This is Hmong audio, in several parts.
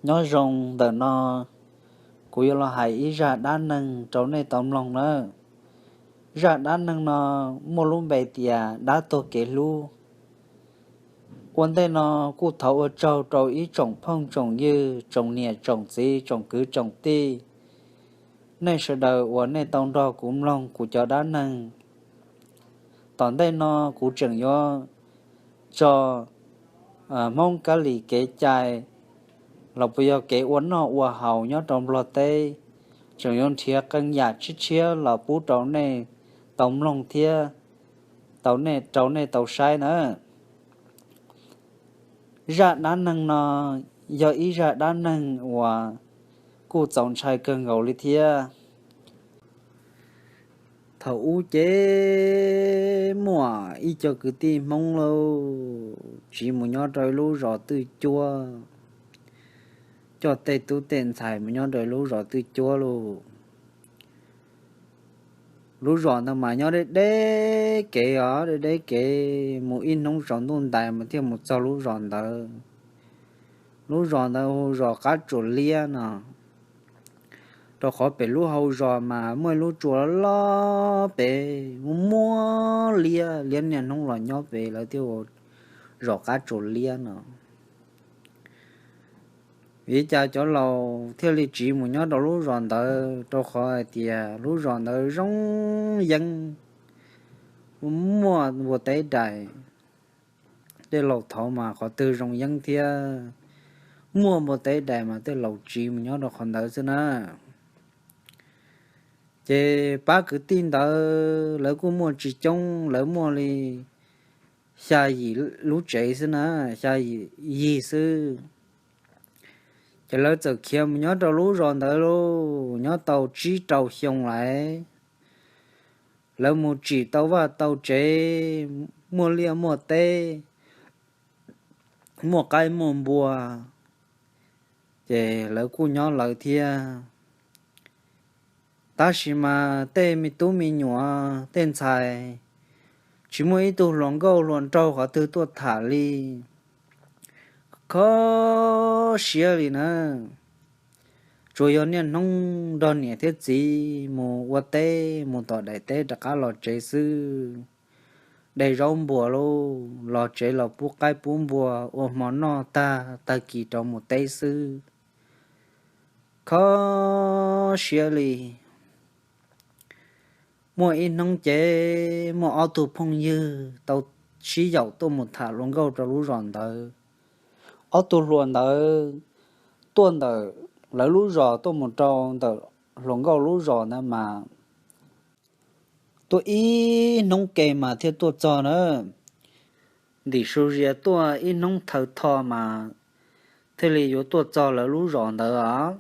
Nyob zoo ntawm no, kuv yuav los hais ib zaj dab neeg rau nej tau mloog nawb. Zaj dab neeg no muaj lub npe tias dab tuag kev hlub. Ua ntej no kuj thov ua tsaug rau ib tsoom phooj tsoom ywg, tsoom niam tsoom txiv, tsoom kwv tsoom tij, nej sawv daws uas nej tau nrog kuv mloog kuv cov dab neeg. Tom ntej no kuv tseem yuav tso Hmoob Kab Lis kev cai los puas yog kev ua noj ua haus nyob rau Nplog teb, tseem yuav nrhiav qee yam tshiab tshiab los pub rau nej tau mloog thiab rau nej tau saib na. Zaj dab neeg no yog ib zaj dab neeg uas kuj txaus ntshai kawg nkaus li thiab. Thaum ub ces muaj ib co kwv tij Hmoob lauj, tsiv mus nyob rau lub zos twj cuab, coj tej tub tej ntxhais mus nyob rau lub zos twj cuab lauj. Lub zos ntawd mas nyob deb deb kev os, deb deb kev, mus ib hnub tsaus ntuj ntais mas thiaj mus txog lub zos ntawd. Lub zos ntawd hu zos Qab Tsuas Liab no, rau qhov pem lub hau zos mas muaj ib lub tsua loj pem muaj muaj liab, liab niaj hnub los nyob pem, lawv thiaj hu zos Qab Tsuas Liab no. Vim li cas cov laus thiaj li tsiv mus nyob rau lub zos ntawd? Rau qhov hais tias lub zos ntawd zoo yeeb, muaj npua teb dais. Tej laus thaud mas qhov twg zoo yeeb thiab muaj npua teb dais mas tej laus tsiv mus nyob rau qhov ntawd xwb na. Ces pab kwv tij ntawd lawv kuj muaj tsis coob, lawv muaj li xya yim lub tsev xwb na, xya yim xwb. Ces lawv txawm khiav mus nyob rau lub zos ntawd lauj, nyob tau tsib rau xyoo lawm. Lawv mus tsim tau vaj tau tsev, muaj liaj muaj teb, muaj qaib muaj npua, ces lawv kuj nyob lawv thiab. Tab sis mas tej me tub me nyuam tej ntxhais tsis muaj ib tug hluas nkauj hluas nraug qhov twg tuaj tham li, kho siab li na. Tsuas yog niaj hnub nrog niam thiab txiv mus ua teb, mus tom daim teb rov qab los tsev xwb. De zaub npua lauj, los tsev los pub qaib pub npua ua hmo noj tag, tag kis rov mus teb xwb. Kho siab li. Muaj ib hnub ces muaj ob tug phooj ywg tau sib yaum tuaj mus tham hluas nkauj rau lub zos ntawd. Ob tug hluas ntawd tuaj ntawm lawv lub zos tuaj mus rau ntawm hluas nkauj lub zos ntawd mas tuaj ib hnub ke mas thiaj tuaj txog na. Ntim su zias tuaj ib hnub thaw tho mas thiaj li yuav tuaj txog lawv lub zos ntawd os.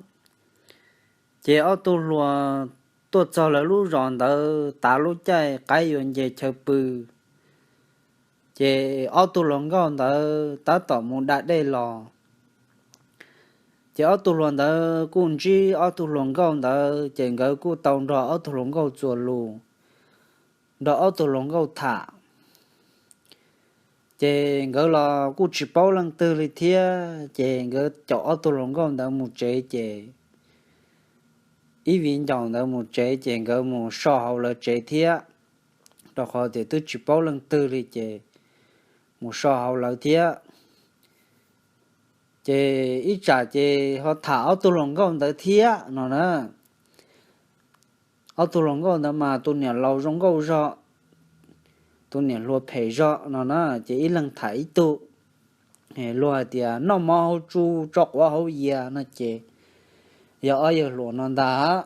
Ces ob tug hluas tuaj txog lawv lub zos ntawd tav lub caij qaib yuav nce chaw pw, ces ob tug hluas nkauj ntawd tab tom mus da dej los. Ces ob tug hluas ntawd kuj ntsib ob tug hluas nkauj ntawd, ces nkawd kuj tau nrog ob tug hluas nkauj txuas lus, nrog ob tug hluas nkauj tham. Ces nkawd los kuj tsis paub leej twg li thiab, ces nkawd caum ob tug hluas nkauj ntawd mus tsev, ces ib viv ncaus ntawd mus tsev, ces nkawd mus so hauv lawv tsev thiab, rau qhov tias twb tsis paub leej twg li, ces mus so hauv lawv thiab. Ces ib tsam ces ho tham ob tug hluas nkauj ntawd thiab no na. Ob tug hluas nkauj ntawd mas tus niam laus zoo nkauj zog, tus niam hluas phem zog no na, ces ib leeg tham ib tug. Luag hais tias noj mov hauv tsu, tso quav hauv yias no ces yog ob yawg hluas no ntag.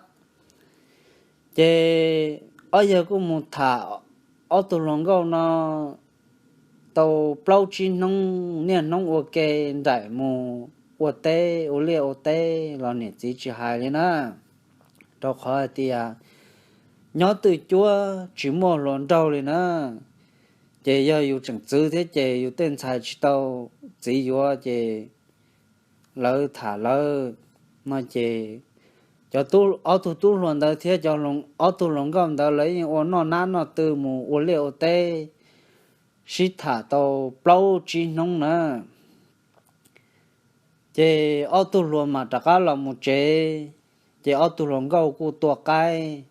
Ces ob yawg kuj mus tham ob tug hluas nkauj no tau plaub tsib hnub, niaj hnub ua ke nraim mus ua teb, ua liaj ua teb los niam txiv tsis hais li na, rau qhov hais tias nyob twj cuab tsis muaj hluas nraug li na. Ces yog yus tseem txwv thiab ces yus tej ntxhais tsis tau txiv yuav, ces lawv tham lawv no ces cov ob tug tub hluas ntawd thiab cov ob tug hluas nkauj ntawd lawv yeej ua noj nab noj tw mus ua liaj ua teb sib tham tau plaub tsib hnub na. Ces ob tug hluas mam rov qab los mus tsev. Ces ob tug hluas nkauj kuj tua qaib,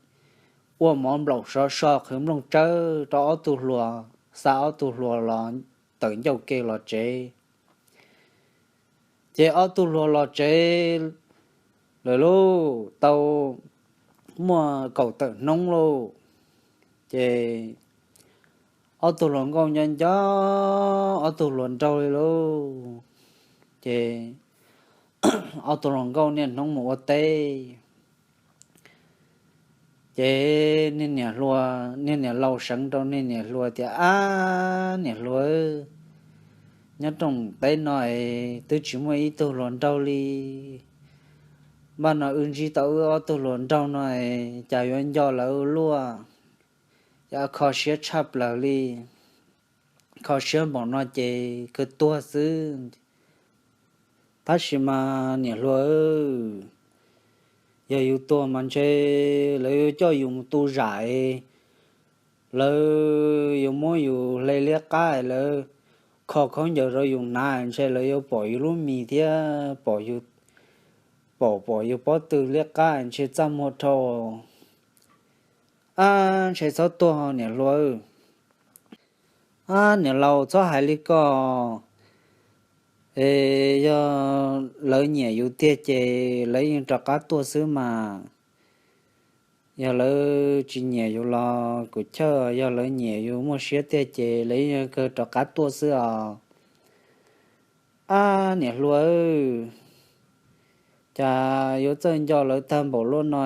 ua mov nplaum sov so qhwv nplooj tsawb rau ob tug hluas, xa ob tug hluas los tawm ncauj ke los tsev. Ces ob tug hluas los tsev lawm lauj, tau muaj kaum tawm hnub lauj. Ces ob tug hluas nkauj nyob nco ob tug hluas nraug li lauj. Ces ob tug hluas nkauj niaj hnub mus ua teb. Ces niag niam hluas, niag niam laus seev rau niag niam hluas tias, Ab niam hluas, nyob rooj teb no es twb tsis muaj ib tug hluas nraug li. Npaj no wb ntsib tau wb ob tug hluas nraug no es cas yuav nco lawv ua luaj, yog kho siab tshaj plaws li. Kho siab npaum no ces kawg tuag xwb. Tab sis mas niam hluas, yog yus tuag mas ntshe lawv yuav coj yus mus tu zam, lawv yuav muab yus hle liab qab, lawv kho khaub ncaws rau yus hnav, ntshe lawv yuav pom yus lub mis thiab pom, pom yus pob tw liab qab, ntshe txaj muag dhau. Ab, ntshe txhob tuag niam hluas. Ab niam laus, txhob hais li ko. Es yog lawv nyiam yus tiag ces lawv yeej rov qab tuaj xwb mas. Yog lawv tsis nyiam yus los kuv chawj, yog lawv nyiam yus muaj siab tiag ces lawv yeej kawg rov qab tuaj xwb os. Ab niam hluas, cas yuav txawj nco lawv tag npaum luaj no,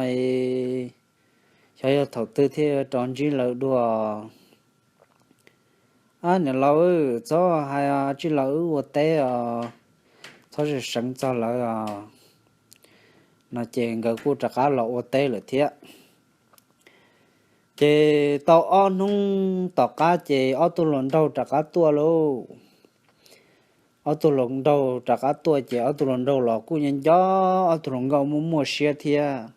xyov yog thaum twg thiaj rov ntsib lawv dua. Ab niam laus, txhob hais, tsis los wb ua teb os, txhob seev txog lawv os. No ces nkawd kuj rov qab los ua teb lawm thiab. Ces tau ob hnub tom qab ces ob tug hluas nraug rov qab tuaj lauj. Ob tug hluas nraug rov qab tuaj ces ob tug hluas nraug los kuj nyob nco ob tug hluas nkauj muaj muaj siab thiab.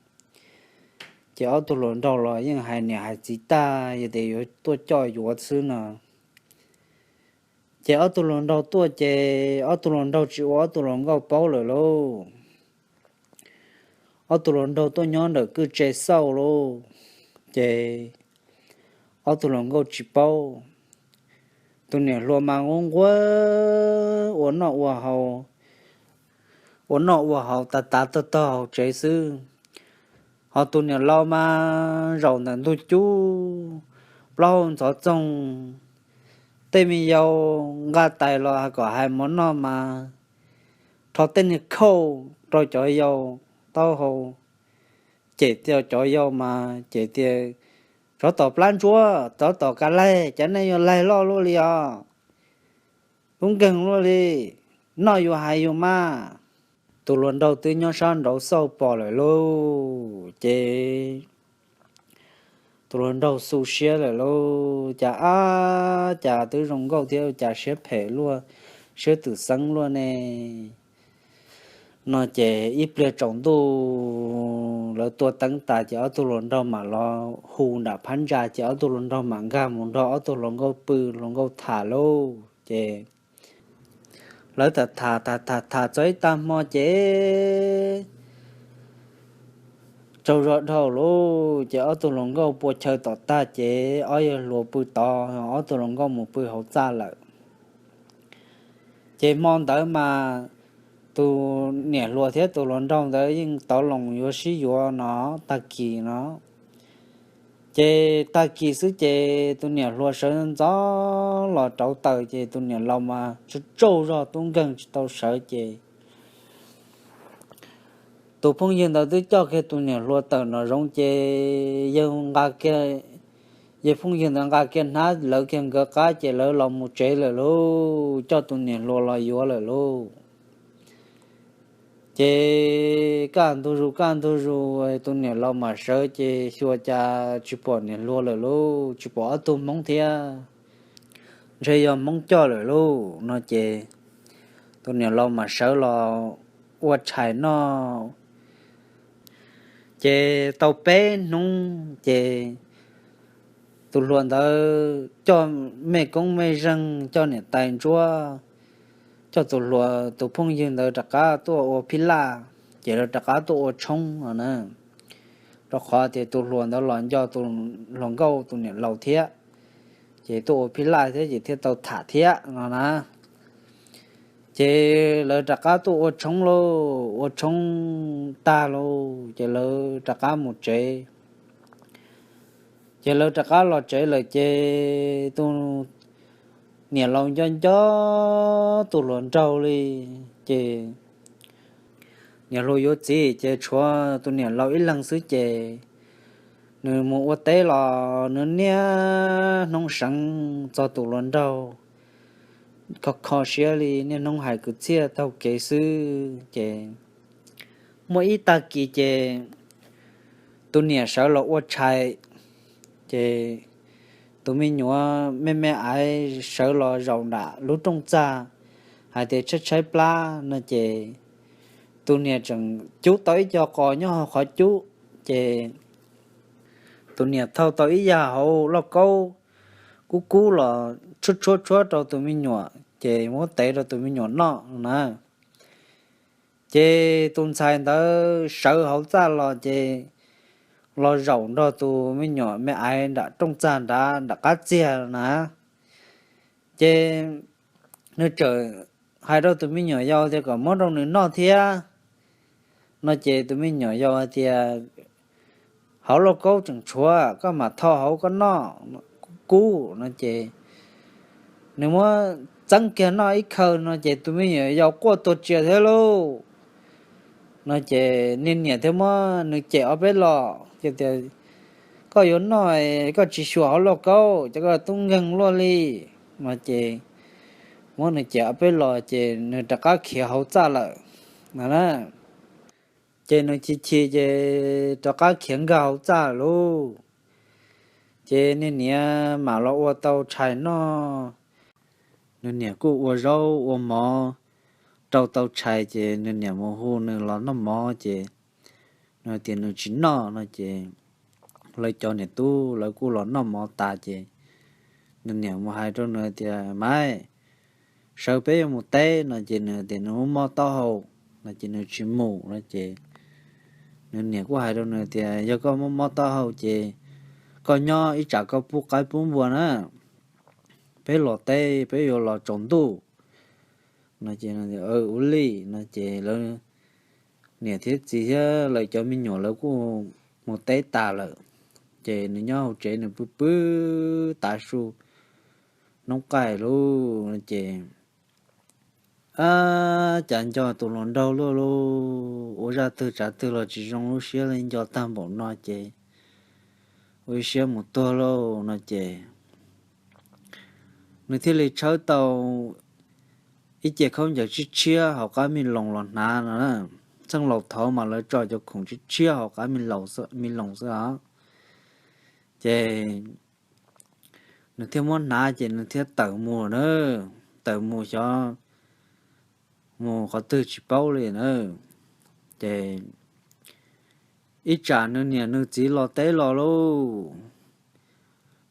Ces ob tug hluas nraug los yeej hais niam hais txiv tag, yog tias yuav tuaj coj yuav xwb no. Ces ob tug hluas nraug tuaj ces ob tug hluas nraug tsis ua ob tug hluas nkauj paub lawm lauj. Ob tug hluas nraug tuaj nyob ntawm kwj tse xauj lauj, ces ob tug hluas nkauj tsis paub. Tus niam hluas mas nquag nquag ua noj ua haus, ua noj ua haus tas tas tog tog hauv tsev xwb. Ho tus niam laus mas zaum ntawm ntug cub, plaub hau ntxhov txoog, tej me yau nqa tais los kom hais mov noj mas rho tej niag khauj rau cov yau taub hau, cem tias cov yau mas cem tias, Tsov tom plab ntsuab, tsov tom ka laig, cas nej yuav laig loj luaj li os? Tub nkeeg luaj li, noj yus hais yus mas. Tus hluas nraug twb nyob sab nraud xauj pom lawm lauj, ces tus hluas nraug xu siab lawm lauj, cas ab cas twb zoo nkauj thiab cas siab phem luaj, siab twm xeeb luaj ne. No ces ib pliag tsaus ntuj lawv tua teeb tas ces ob tug hluas nraug mam los hu nram phab ntsa ces ob tug hluas nraug mam nkag mus nrog ob tug hluas nkauj pw hluas nkauj tham lauj. Ces lawv tham tham tham tham tham txog ib tag hmo ces tsaug zog dhau lauj, ces ob tug hluas nkauj pua chaw tom tag ces ob yawg hluas pw tod, ob tug hluas nkauj mus pw hauv txaj lawm. Ces hmo ntawd mas tus niam hluas thiab tus hluas nraug ntawd yeej tov loos yuav sib yuav no tag kis no. Ces tag kis xwb ces tus niam hluas sawv ntxov los rauv taws ces tus niam laus mas tsaug tsaug zog tub nkeeg tsis tau sawv ces tus phooj ywg ntawd twb coj kiag tus niam hluas tawm nraum zoov ces yawg nqa kiag, yawg phooj ywg ntawd nqa kiag hnab lawv kiag nkawd qab ces lawv los mus tsev lawm lauj, coj tus niam hluas los yuav lawm lauj. Ces kaj ntug zus kaj ntug zus tus niam laus mam sawv ces xyuas cas tsis pom niam hluas lawm lauj, tsis pom ob tug hmoob thiab, ntshe yog hmoob coj lawm lauj no ces tus niam laus mam sawv los ua tshais noj. Ces tau peb hnub ces tus hluas ntawd coj mej koob mej zeeg, coj niam tais ntsuab, coj tus hluas tus phooj ywg ntawd rov qab tuaj ua phij laj, ces lawv rov qab tuaj ua tshoob no na. Rau qhov tias tus hluas ntawd los nco tus hluas nkauj tus niam laus thiab, ces tuaj ua phij laj thiab ces thiaj tau tham thiab no na. Ces lawv rov qab tuaj ua tshoob lauj, ua tshoob tag lauj ces lawv rov qab mus tsev. Ces lawv rov qab los tsev lawm ces tus niam laus nco nco tus hluas nraug li, ces niam hluas yuav txiv ces tshuav tus niam laus ib leeg xwb ces nws mus ua teb los nws niaj hnub seev txog tus hluas nraug, kho kho siab li niaj hnub hais kwv txhiaj taug kev xwb ces muaj ib tag kis ces tus niam sawv los ua tshais, ces tus me nyuam me me ais sawv los zaum nram lub rooj txag hais tias tshaib tshaib plab no ces tus niam tseem cub tau ib co qos nyob hauv qhov cub, ces tus niam thau tau ib yam hauv lauj kaub kub kub los tshuab tshuab tshuab rau tus me nyuam ces muab tev rau tus me nyuam noj na. Ces tus ntxhais ntawd sawv hauv txaj los ces los zaum nrog tus me nyuam me ais nram rooj txag nrad nram qab txiag na. Ces nws txawm hais rau tus me nyuam yau tias kom muab rau nws noj thiab no ces tus me nyuam yau hais tias hauv lauj kaub tseem tshuav, koj mam thau hauv koj noj, kub kub no ces nws muab txeeb kiag noj ib khaw no ces tus me nyuam yau quaj tuag tsias thiab lauj. No ces niag niam thiaj muab nws cem ob peb los ces tias koj yuav noj, koj tsis xyuas hauv lauj kaub ces koj tub nkeeg luaj li no ces muab nws cem ob peb los ces nws rov qab khiav hauv txaj lawm no na. Ces nws chim chim ces rov qab khiav nkag hauv txaj lauj. Ces niag niam mam los ua tau tshais noj. Nws niam kuj ua zaub ua mov rau tau tshais ces nws niam mus hu nws los noj mov ces nws tias nws tsis noj no ces lawv cov niam tub lawv kuj los noj mov tas ces nws niam mus hais rau nws tias maiv, sawv peb yuav mus teb no ces nws tias nws muaj mob taub hau no ces nws tsis mus no ces nws niam kuj hais rau nws tias yog koj muaj mob taub hau ces koj nyob ib tsam koj pub qaib pub npua na, peb los teb peb yuav los tsaus ntuj no ces ua li no ces lawv niam thiab txiv thiab lawv cov me nyuam lawv kuj mus teb tas lawm. Ces nws nyob hauv tsev nws pw pw tav su noob qaij lauj no ces ab cas nco tus hluas nraug luaj lauj, ua zaj twg tsav twg los tsis zoo lub siab li, nco tag npaum no ces ua ib siab mus tuag lauj no ces nws thiaj li tshawb tau ib ce khaub ncaws tshiab tshiab hauv qab me loos los hnav no. Txheej laus thaud mas lawv tso cov khoom tshiab tshiab hauv qab me loos xwb os. Ces nws thiaj muab hnav ces nws thiaj tawm mus na, tawm mus xyov mus qhov twg tsis paub li na. Ces ib tsam nws niam nws txiv los teb los lauj,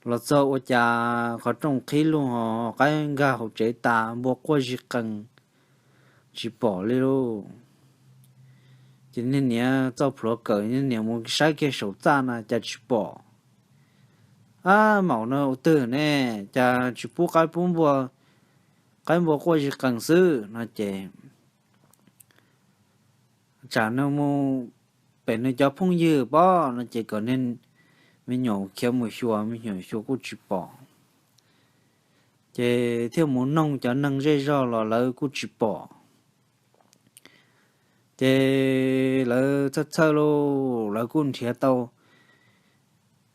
los txog ua cas qhov rooj qhib lug ho qaib nkag hauv tsev tas, npua quaj zig qees tsis pom li lauj. Ces niag niam txoj plhuav kawm, niag niam mus saib kiag saum txaj na cas tsis pom. Ab maum no ua twg ne, cas tsis pub qaib pub npua, qaib npua quaj zig qees xwb no ces tsam nws mus pem nws cov phooj ywg pob no ces kom niag me nyuam khiav mus xyuas, me nyuam xyuas kuj tsis pom. Ces thiaj mus noog cov neeg zej zog los lawv kuj tsis pom. Ces lawv txhawj txhawj lauj, lawv kuj nrhiav tau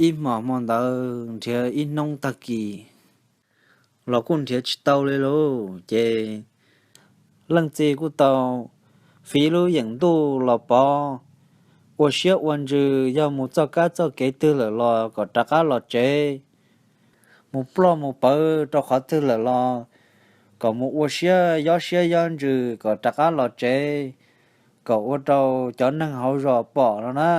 ib hmos hmo ntawd nrhiav ib hnub tag kis los kuj nrhiav tsis tau li lauj. Ces leej txiv kuj tau fiv lub yeem ntuj los pov, ua siab ua ntsws yog mus txoj kab txoj kev twg lawm los kom rov qab los tsev, mus ploj mus pawv rau qhov twg lawm los kom mus ua siab yob siab yob ntsws kom rov qab los tsev, kom ua rau cov neeg hauv zos pom no na.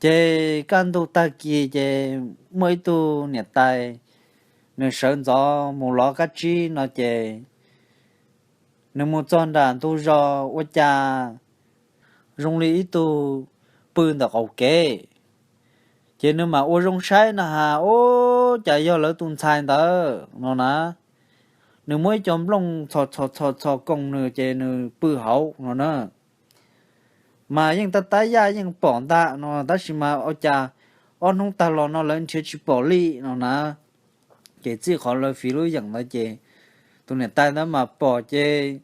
Ces kaj ntug tag kis ces muaj ib tug niam tais, nws sawv ntxov mus lov kab tsib no ces Nws mus txog nram ntug zos ua cas zoo li ib tug pw ntawm qaum kev. Ces nws mam ua zoo saib no has, ub, cas yog lawv tus ntxhais ntawd no na. Nws muab ib co nplooj txhos txhos txhos txhos koos nws ces nws pw hauv no na. Mas yeej tab tab yaj yeej pom ntag no, tab sis mas ua cas ob hnub tag los no lawv nrhiav tsis pom li no na. Ces txij qhov lawv fiv lub yeem ntawd ces tus niam tais ntawd mas pom ces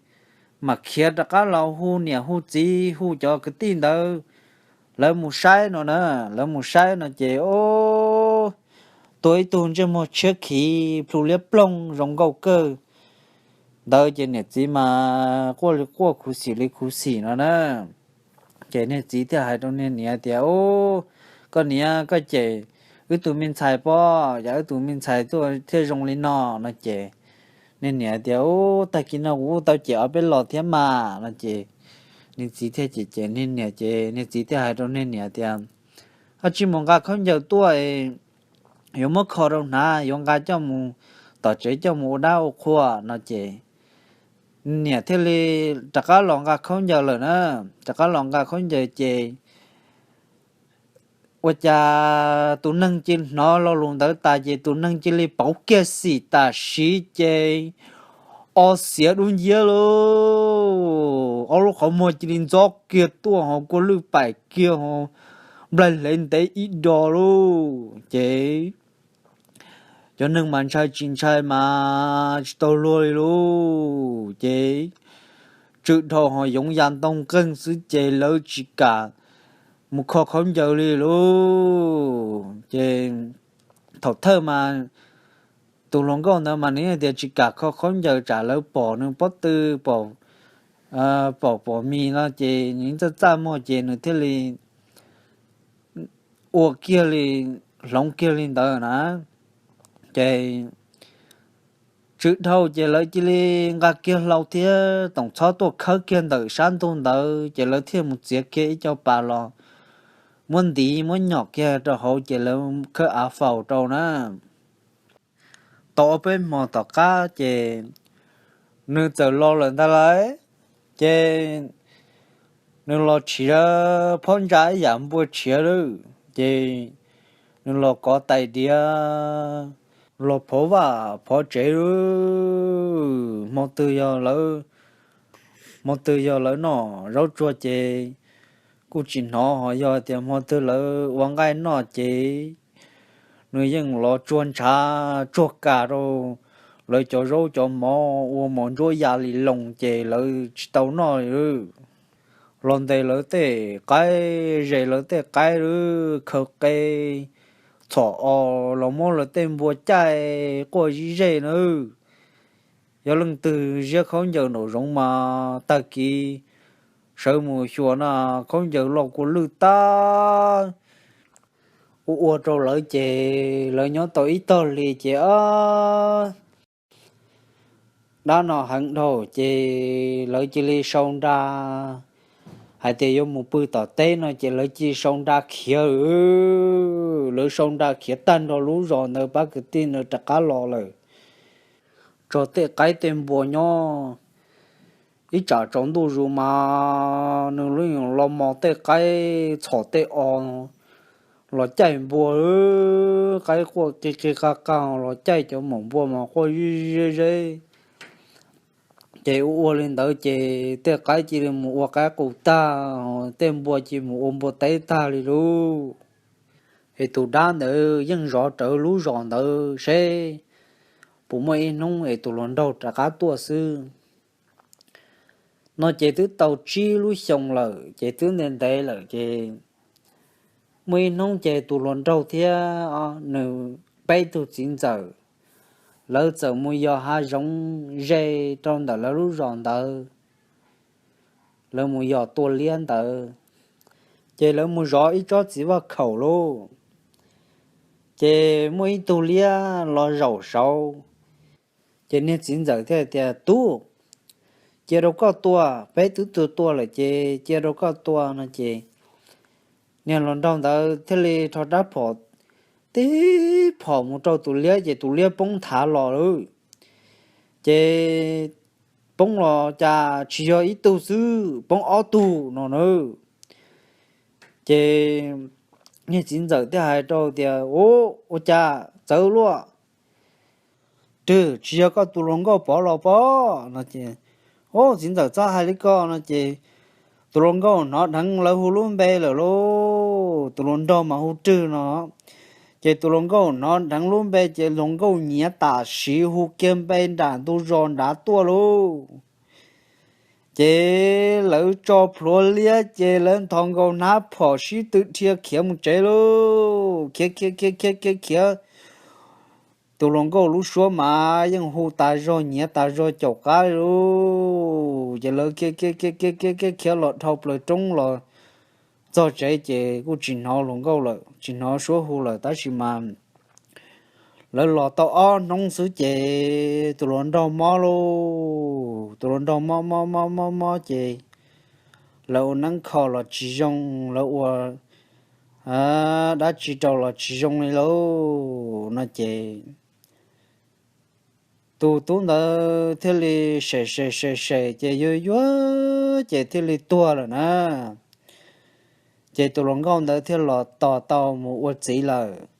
mas khiav rov qab los hu niam hu txiv hu cov kwv tij ntawd, lawv mus saib no na. Lawv mus saib no ces, o, tuag ib tug ntsej muag tshiab khiv plhu liab ploog zoo nkauj kawg ntawd ces niam txiv mas quaj li quaj khuv xim li khuv xim no na. Ces niag txiv thiaj hais rau niag niam tias, ub, koj niam, koj cem wb tus me ntxhais pob, yog wb tus me ntxhais tuaj thiaj zoo li no no ces niag niam tias, ub, tag kis no kuv tau cem ob peb los thiab mas no ces niag txiv thiaj cem cem niag niam ces niag txiv thiaj hais rau niag niam tias, koj cia li mus nqa khaub ncaws tuaj, yuav muab kho rau hnav, yuav nqa coj mus tom tsev coj mus ua dab ua qhua no ces niam thiaj li rov qab los nqa khaub ncaws lawm na. Rov qab los nqa khaub ncaws ces ua cas tus neeg cia li hnov lo lus ntawd tas ces tus neeg cia li pauv kiag xim tam sim ces o xiav dub nciab lauj, ob lub qhov muag cia li ntxob kiag tuaj ho kua lwj paim kiag ho nplaig hle ntev ib do lauj ces cov neeg mas ntshai tsis ntshai mas tsis tau luag li lauj ces tsw dhau ho yoov ya ntoo nqeeg xwb ces lawv tsis kam mus kho khaub ncaws li lauj ces thaum thawj mas tus hluas nkauj ntawd mas nws tias tsis kam kho khaub ncaws tsam lawv pom nws pob tw, pom pom mis no ces nws txaj txaj muag ces nws thiaj li ua kiag li, hloov kiag li ntawd na. Ces tsw dhau ces lawv cia li nqa kiag hlau thiab toom txhob tuaj khawb kiag ntawm sab ntug ntawd ces lawv thiaj mus txiav kiag ib co pas los muab ntiv muab nyom kiag rau hauv ces lawv khawb av faus rau na. Tau ob peb hmo tom qab ces nws txawm los lawm ntag lauj. Ces nws los tshiav phob ntsa ib yam npua tshiav lawm ces nws los kov tais diav, los phov vaj phov tsev lawm. Hmo twg yog lawv, hmo twg yog lawv noj zaub tsuag ces kuj tsis hnov, ho yog tias hmo twg lawv ua nqaij noj ces nws yeej los tsuag ntshav tsuag kas rau lawv cov zaub cov mov ua mos ntsuab ya li loos ces lawv tsis tau noj li. Los ntes lawv tej qaib, zes lawv tej qaib lawm, khaws qe txhom os los muab lawv tej npua caij quaj zib zej na. Yog leej twg ziab khaub ncaws nraum zoov mas tag kis sawv mus xyuas na, khaub ncaws loj kua lwj tag. Ua ua rau lawv ces lawv nyob tau ib tog hli ces ob dab no heev dhau ces lawv cia li sau nra hais tias yuav mus pw tom teb no ces lawv cia li sau nra khiav. Lawv sau nra khiav tag nrho lub zos ntawd, pab kwv tij ntawd rov qab los lawm. Tso tej qaib tej npua nyob ib tsam tsaus ntuj zus mas nws los mos tej qaib txhom tej os los caij npua. Qaib quaj qi qi qaj qaj los caij cov maum npua mas quaj zeb zeb. Ces ua ua li ntawd ces tej qaib cia li mus ua qaib qus tag, tej npua cia li mus ua npua teb tag li lauj. Es tus dab ntawd yeej zov rawv lub zos ntawd seb puas muaj ib hnub es tus hluas nraug rov qab tuaj xwb. No ces twb tau tsib lub xyoo lawm ces twb ntev ntev lawm ces muaj ib hnub ces tus hluas nraug thiab nws peb tug txiv ntxawm, lawv txawm mus yos hav zoov ze rau ntawm lawv lub zos ntawd. Lawv mus yos tua liab ntawd, ces lawv mus zov ib tsob txiv vaj khaum lauj. Ces muaj ib tug liab los zaum saud, ces niag txiv ntxawm thiaj tias, Tub, cia rau koj tua, peb twb tua tua lawm ces cia rau koj tua no ces niag hluas nraug ntawd thiaj li rho rab phom tib phom mus rau tus liab ces tus liab poob nthav los lawm. Ces poob los cas tsis yog ib tug xwb, poob ob tug no na. Ces niag txiv ntxawm thiaj hais rau tias, Ua, ua cas txawv luaj, twb tsis yog koj tus hluas nkauj pov los pob? No ces, Ua, txiv ntxawm txhob hais li ko, no ces tus hluas nkauj hnov dheev lawv hu lub npe lawm lauj, tus hluas nraug mas hu Rwg no. Ces tus hluas nkauj hnov dheev lub npe ces hluas nkauj nyiav tam sim hu kiag npe nram ntug zos nrad tuaj lauj. Ces lawv tso plhuav liab ces lawv nthos nkaus hnab phom sib tw dhia khiav mus tsev lauj. Khiav khiav khiav khiav khiav khiav, tus hluas nkauj lub suab mas yeej hu tas zog nyiav tas zog caum qab li lauj. Ces lawv khiav khiav khiav khiav khiav khiav khiav los dhau plaws roob los txog tsev ces kuj tsis hnov hluas nkauj lawm, tsis hnov suab hu lawm, tab sis mas lawv los tau ob hnub xwb ces tus hluas nraug mob lauj. Tus hluas nraug mob mob mob mob mob ces lawv ua neeb kho los tsis zoo, lawv ua dab tsi rau los tsis zoo li lauj. No ces tus tub ntawd thiaj li sem sem sem sem ces yuag yuag ces thiaj li tuag lawm na. Ces tus hluas nkauj ntawd thiaj los tos tau mus ua txiv lawm.